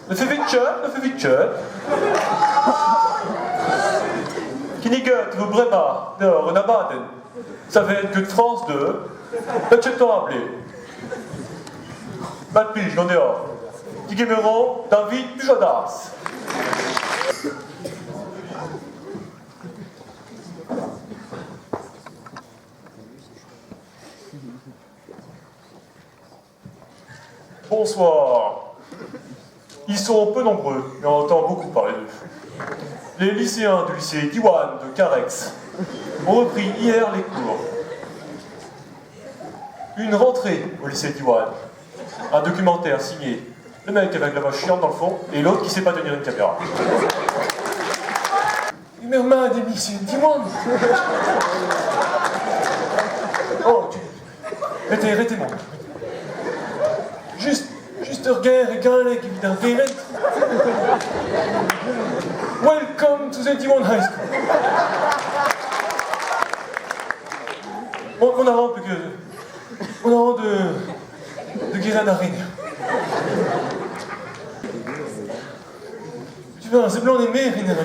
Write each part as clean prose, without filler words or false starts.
Ne fait vite ne fait vite Kinniget vo bremañ d'ur un abadenn savet get France 2 da chetañ ar blez. Mat plij ganeoch. Digemeromp David Pujadas. Bonsoir. Ils sont peu nombreux, mais on entend beaucoup parler d'eux. Les lycéens du lycée Diwan de Carex ont repris hier les cours. Une rentrée au lycée Diwan. Un documentaire signé le mec avec la voix chiante dans le fond et l'autre qui sait pas tenir une caméra. Numéro des lycée Diwan. Oh, tu... Rete, rete mon. Just, just ur ger e galleg evit ar gerent. Welcome to the Diwan High School. Mont, mont a ran peogwir... Mont a ran de... de Guérin ar Rener. Tu veux un seblant aimé, Rener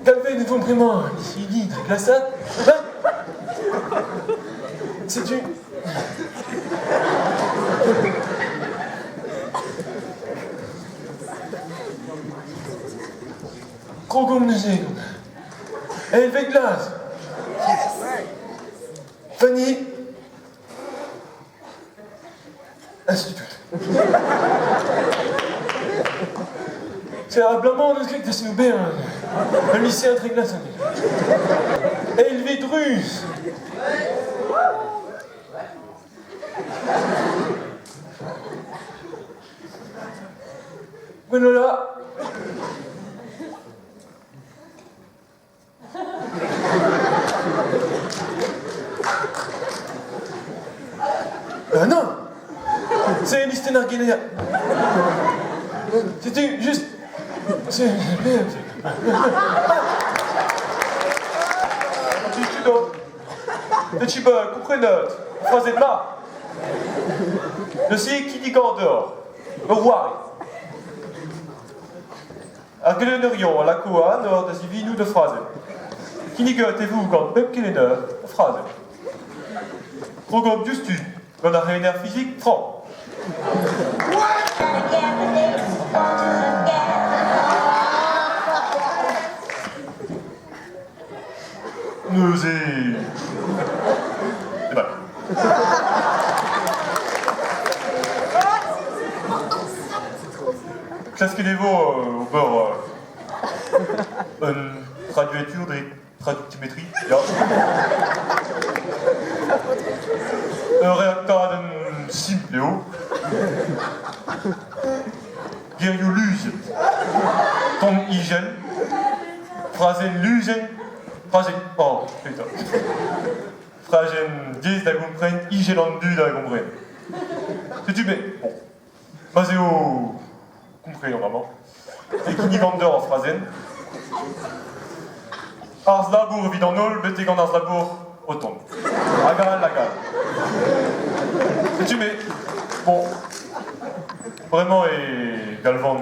Galvet ne bremañ lisidi dre glasad. Setu. Krogomp neuze gant Elveg Glas. Fanny Institut. C'est ablamant neus ket da ober un lycéen très glas Elved Ruz. Gwenola. Non! C'est listenn ar geleier. Setu just... C'est... Setu ba komprenot, frazenn ma. Neuze kinnigañ deoc'h ur oare. Ar gelennerien a lako anor da zivinout ur frazenn. Kinniget e vo gant pep kelenner ur frazenn. Krogomp diouzhtu gant ar c'helenner fizik Franck. Neuze... Demat. Klasket e vo ober un traduatur dre traductimetrie, ya. Ur reaktadenn simpl eo. Gerioù luziet. Ton ijel. Frazenn luzienn. Frazenn... Oh, putain. Frazenn diaes da gompren, ijel an dud da gompren. Setu bet, bon. Ma'z eo kompren amañ. E kinnigan deoc'h ar frazenn. Arz labour evit an holl betek an arz labour o tont. Hag all, hag all. Setu me, bon, bremañ e galvan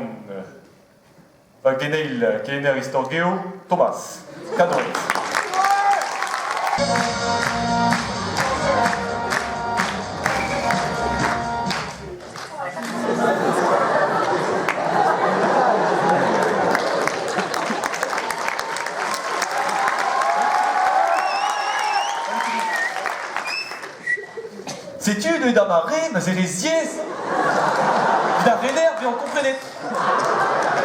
va geneil kelenner istor geo, Thomas Kadorez. Setu deuet ar mare ma zereziez evit ar rener bezañ komprenet.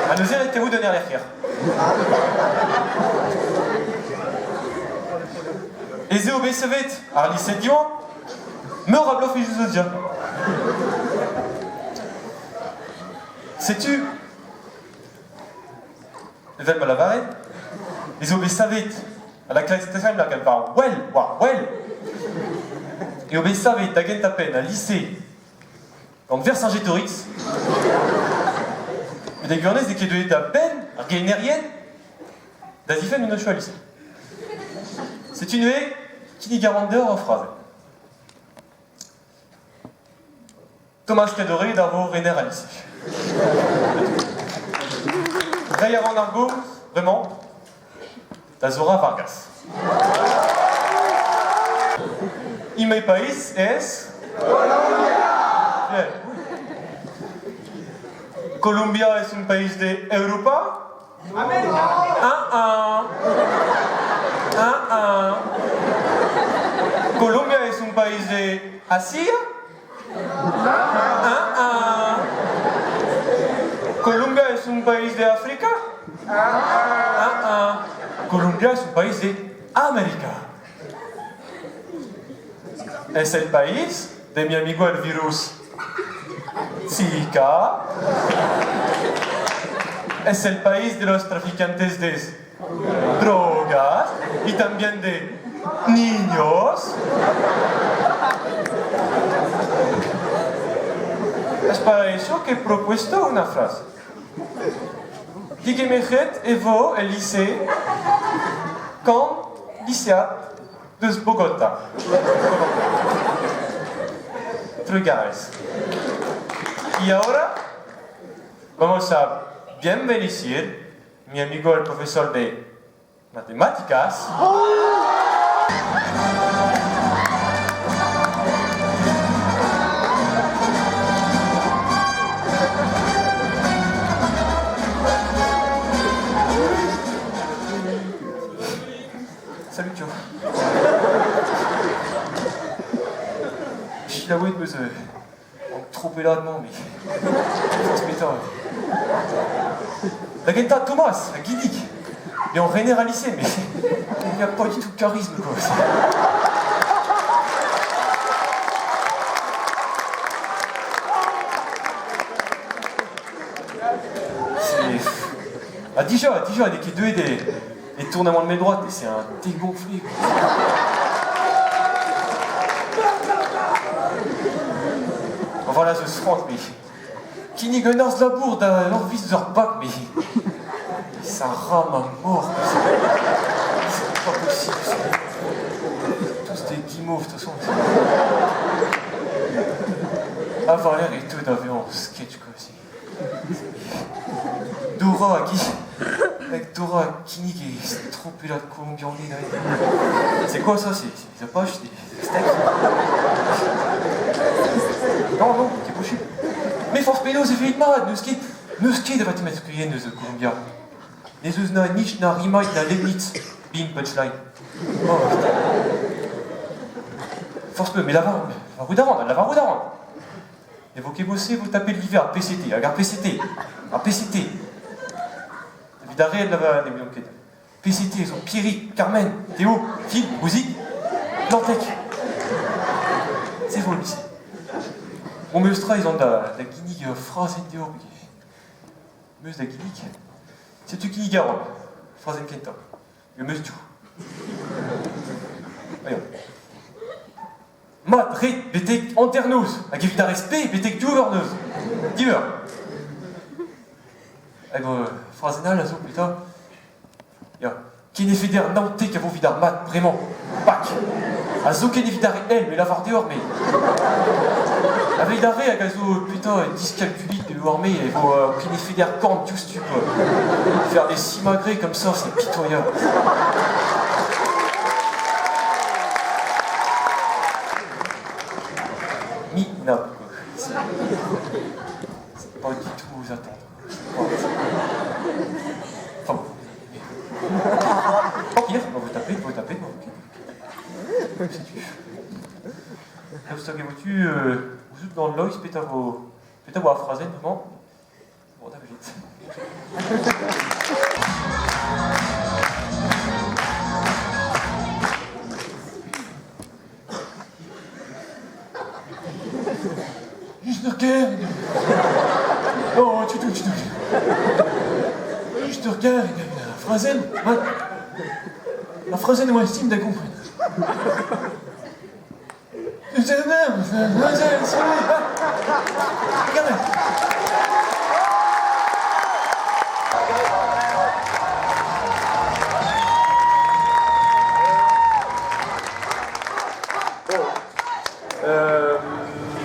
Ha neuze ret eo d'un erlec'hier. Ez eo bet savet ar lise Diwan meur a bloavezhioù zo dija. Setu, evel ma lavare, ez eo bet savet ha lakaet Stefan lakaat war wel, war wel, eo bet savet da gentañ-penn al lise gant Vercingétorix. Met e gwirionez n'eo ket deuet da benn ar gelennerien da zifenn un al lise. Setu neuze. Kinnig a ran deoc'h ur frazenn. Thomas Cadoré da vo rener al lise. Reiñ a ran ar gaoz, bremañ, da Zora Vargas. Y mi país es... Colombia! Bien. Colombia es un país de Europa? América! Ah ah! Ah ah! Colombia es un país de Asia? Ah ah! Colombia es un país de África? Ah ah! Colombia es un país de América. Es el país de mi amigo el virus Zika. Es el país de los traficantes de drogas y también de niños. Es para eso que he propuesto una frase. Digemeret e vo el lise kant lisead deus Bogotá. Trugarez. Y ahora vamos a bienvenir mi amigo el profesor de matemáticas. Salut Joe. Chilaouet 'meus an tropellad-mañ, met forzh petra. Da gentañ Thomas, a ginnig. Mais on rener al lycée, mais il n'y a pas du tout de charisme quoi. C'est... Ah déjà, déjà, n'eo ket deuet e, e tournamant de main droite, et c'est un dégonflé. Quoi. Enfin là, zeus Franck, mais kinnig un arzh-labour da Lorvis eus ar bak, mais ça rame à mort. C'est pas possible. Tous des guimauves, de toute façon. Ah, Valère et tout d'avait en sketch, quoi. Dora qui avec Dora kinnig e stropellad kolombianed aze. C'est quoi ça? C'est des Apaches, des steaks? Non, non, c'est possible. Mais forzh penaos e velit mat, n'eus ket, n'eus ket a vatematikourien eus Kolombia. N'ez eus na nij, na rimailh, na Leibniz. Bim, punchline. Oh, putain. Forzh peu, mais lavar, lavarout a ran, lavarout a ran. Ne vo ket boset vo tapet live ar PCT hag ar PCT, ar PCT. Evit ar re ne ouiont ket. PCT zo Pierrick, Carmen, Théo, Phil, Rousig, Dantec. Se vo lycée. Bon, meus tra ez an da, da ginnig ur frazenn deoc'h. Meus da ginnig. Setu kinnig a ran. Frazenn kentañ. Meus div. Voyons. Mat, ret, betek hanternoz, hag evit ar respet, betek div eur neuze. Div eur. Hag frazenn all a zo, petra? Ya, ken efeder naontek a vo evit ar mat bremañ. Pak! Ha zoken evit ar re ell, me lavar deoc'h, me. Aveit ar re hag a zo, putain, diskalkulit pe warme, e vo ken efeder korn diouzhtu, quoi. Faire des simagrées comme ça, c'est pitoyable. Minable, quoi. C'est pas du tout aux attentes. Enfin bon. Ok, vous tapez, vous tapez, ok. Setu. Daoust hag e vo-tu gouzout gant Loeiz petra vo petra vo ar frazenn bremañ? Bon, da vit. Just ur ger Oh, tu tout, tu tout. Just ur ger la frazenn, mat. La frazenn oa estim da gompren. Regardez.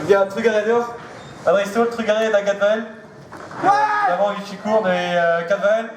Ya, trugarez deoc'h. Ha dreist-holl, trugarez da Gadvael. D'avant evit sikour, neuze Kadvael.